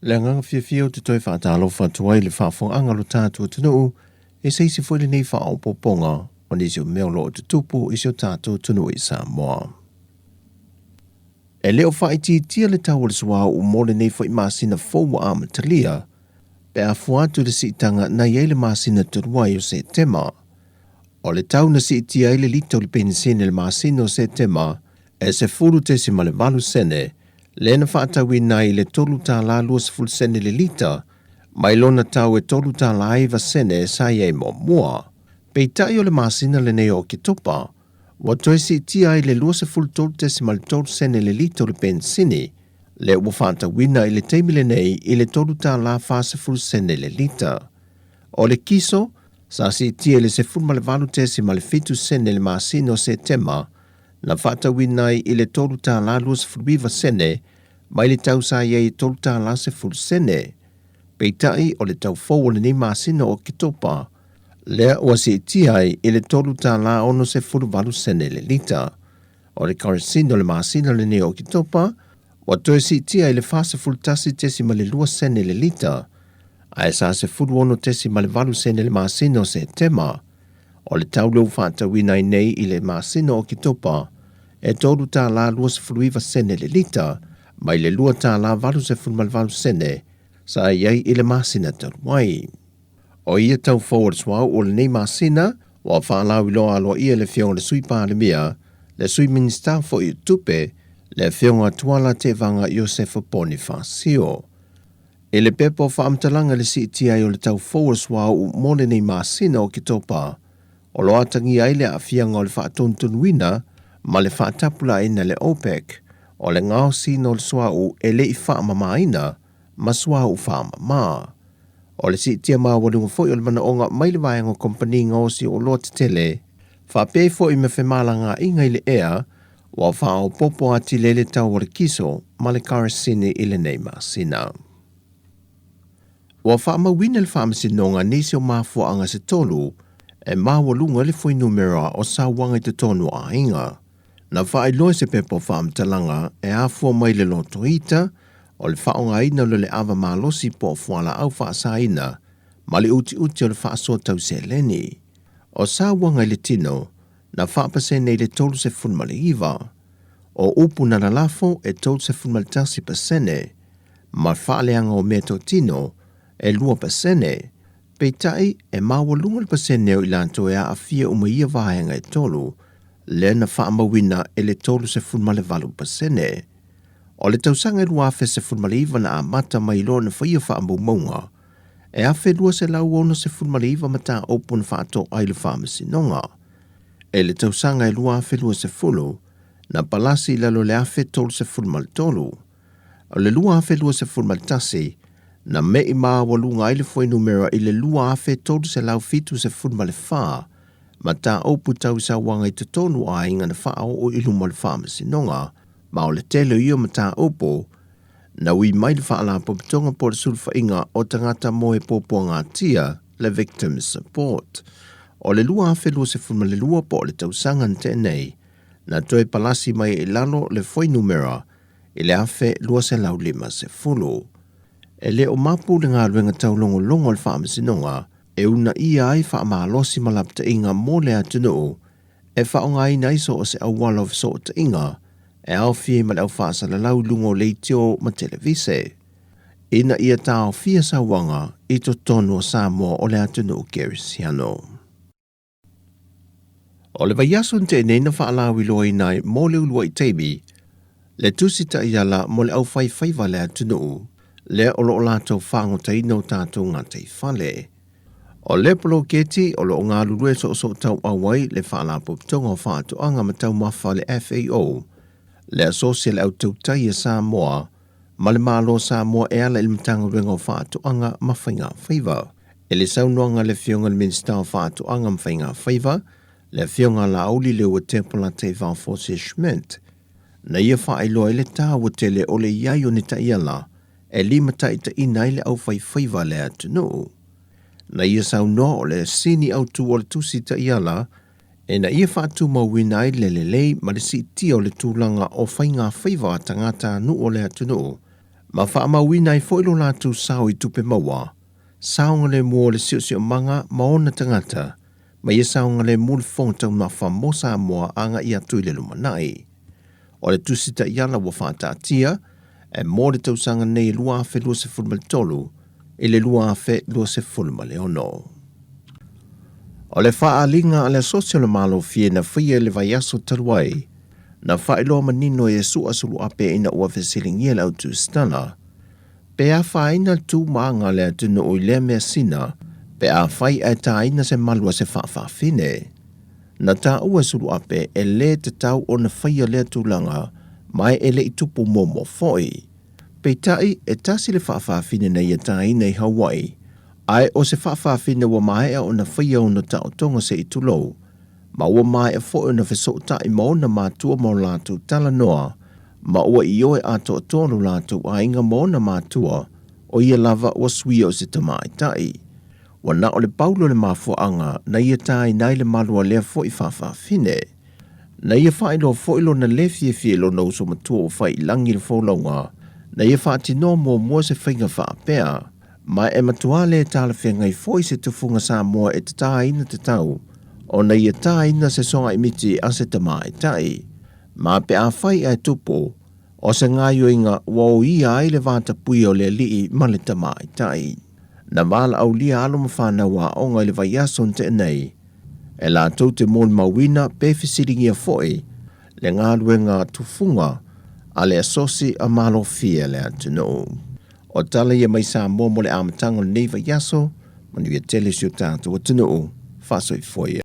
Le agaga fiafia ou te toe faatalofa atu ai i le faafofogaaga o lo tatou atunuu i se isi foi lenei faaopoopoga o nisi o mea o lo o tutupu i si o tatou atunuu i Samoa. E le o faaitiitia le tau o le suauu mo lenei foi masina fou ua amatalia, pe a fua atu i le siitaga na i ai le masina talu ai o Setema. O le tau na siitia ai le lita o le penisini i le masina o Setema e 10.8 sene, lea na faatauina ai i le $3.20 sene le lita, mai lona tau e $3.09 sene sa i ai muamua. Peitai o le masina lenei o Oketopa, ua toe siitia ai le 23.3 sene le lita o le penisini, lea ua faatauina i le taimi lenei i le $3.40 sene le lita. O le kiso, sa siitia i le 18.7 sene i le masina o Setema, na faatauina ai i le $3.29 sene mai le tau sa i ai e $3.10 sene. Peitai o le tau fou o lenei masina o Oketopa, lea ua siitia ai i le $3.68 sene le lita. O le kerosene o le masina lenei o Oketopa, ua toe siitia i le 41.2 sene le lita, ae sa 16.8 sene le masina o Setema. O le tau lea ua faatauina ai nei i le masina o Oketopa, e $3.29 sene le lita, mai le $2.88 sene sa i ai i le masina talu ai. O ia tau fou o le suauu o lenei masina, ua faalauiloa aloaia e le Afioga i le Sui Palemia, le Sui Minisita foi o Tupe, le Afioga Tuala Tevaga Iosefa Ponifasio. I le pepa o faamatalaga i le siitia ai o le tau fou o le suauu mo lenei masina o Oketopa, o lo o atagia ai le aafiaga o le faatonutonuina ma le faatapulaaina e le OPEC o le gaosiina o le suauu e le i faamamaina ma suauu faamama. O le siitia maualuga foi o le manaoga mai le vaega o kamupani gaosi oloa tetele, faapea ai foi ma femalagaaiga i le ea, ua faaopoopo atili ai le tau o le kiso ma le karasini i lenei masina. Ua faamauina le Faamasinoga nisi o mafuaaga se tolu e maualuga ai le fuainumera o sauaga i totonu o aiga. Na faailoa i se pepa o faamatalaga e afua mai le lotoita o le faaaogaina o le ava malosi po o fualaau faasaina ma le utiuti o le faasoa tau seleni. O sauaga i le tino na faapasene i le 39. O upu na lalafo e 31 pasene ma faaleaga o meatotino e 2%, peitai e maualuga le pasene o i latou e aafia uma i ia vaega e tolu, lea na faamauina e le 38%. O le tausaga e 2019 na amata mai loa ona faia faamaumauga e 1,269 mataupu na faatoa i le Faamasinoga. I le tausaga e 2020, na palasi i lalo i le 1,033. O le 2021, na me'i maualuga ai le fuainumera i le 2,374 mataupu tau sauaga i totonu o aiga na faaoo i luma o le Faamasinoga, ma o le tele o ia mataupu na ui mai le Faalapotopotoga po o le Sulufaiga o Tagata Moe Puapuagatia, le Victim Support. O le 2022 po o le tausaga na tea nei, na toe palasi mai ai i lalo le fuainumera i le 1,250. E le o mapu le galuega taulogologo a le Faamasinoga e uunaia ai faamalosi ma lapataiga mo le atunuu e faaaogaina ai so o se auala o fesootaiga e aofia ai ma le au faasalalau i luga o leitio ma televise, ina ia taofia sauaga i totonu o Samoa o le atunuu kerisiano. O le vaiaso na tea nei na faalauiloaina ai mo le uluai taimi le Tusi Taiala mo le Aufaifaiva a le Atunuu, lea o lo o latou faagotaina o tatou gataifale. O le poloketi o lo o galulue soosootauau ai le Faalapotopotoga o Faatoaga ma Taumafa le FAO, le Asosi a le Au Tautai a Samoa ma le Malo o Samoa e ala i le Matagaluega o Faatoaga ma Faigafaiva. I le saunoaga a le Afioga i le Minisita o Faatoaga ma Faigafaiva, le Afioga a Laauli Leuatepo Teivao Forsie Schmidt, na ia faailoa ai le taua tele o le i ai o ni taiala e limataitaiina ai le aufaifaiva a le atunuu. Na ia saunoa o le sini autu o le Tusi Taiala ina ia faatumauina ai le lelei ma le siitia o le tulaga o faigafaiva a tagatanuu o le atunuu Ma faamauina ai foi lo latou sao i tupe maua, saogalemu o le siosiomaga ma ona tagata, ma ia saogalemu le fofoga taumafa mo Samoa agai atu i le lumanai. O le Tusi Taiala ua faataatia e mo le tausaga nei 2023 i le 2026. O le faaaliga a le Asosi o le Malofie na faia i le vaiaso talu ai, na faailoa manino e Sua Suluape ina ua fesiligia le autusitala, pe afaina le tu ma aga a le atunuu i lea measina pe afai ae taina se malu a se faafaafine. Na taua e Suluape e lē tatau ona faia lea tulaga ma e le i tupu muamua foi. Peitai, e tasi le faafaafine na ia taina i Hawaii, ae o se faafaafine ua maea ona faia ona taotoga se i tulou, ma ua maea foi ona fesootai ma ona matua ma o latou talanoa, ma ua ioe atoatoa lo latou aiga ma ona matua, o ia lava ua suia o se tamaitai. Ua na o le pau lea o le mafuaaga na ia taina ai le malu a lea foi faafaafine. Na ia faailoa foi lona lē fiafia i lona uso matua ua fai i lagi le folauga, na ia faatinoa muamua se faiga faapea, ma e matuā lē talafeagai foi se tufuga Samoa e tatāina tatau ona ia tāina se sogaimiti a se tamaitai. Ma pe afai ae tupu, o se gaoioiga ua oia ai le vatapuia o le alii ma le tamaitai. Na valaaulia alo ma fanau aoga i le vaiaso na tea nei, e latou te molimauina pe fesiligia foi le galuega tufuga a le Asosi a Malofie a le atunuu. O tala ia mai Samoa mo le amataga o lenei vaiaso, manuia tele si o tatou atunuu, faasoifua ia.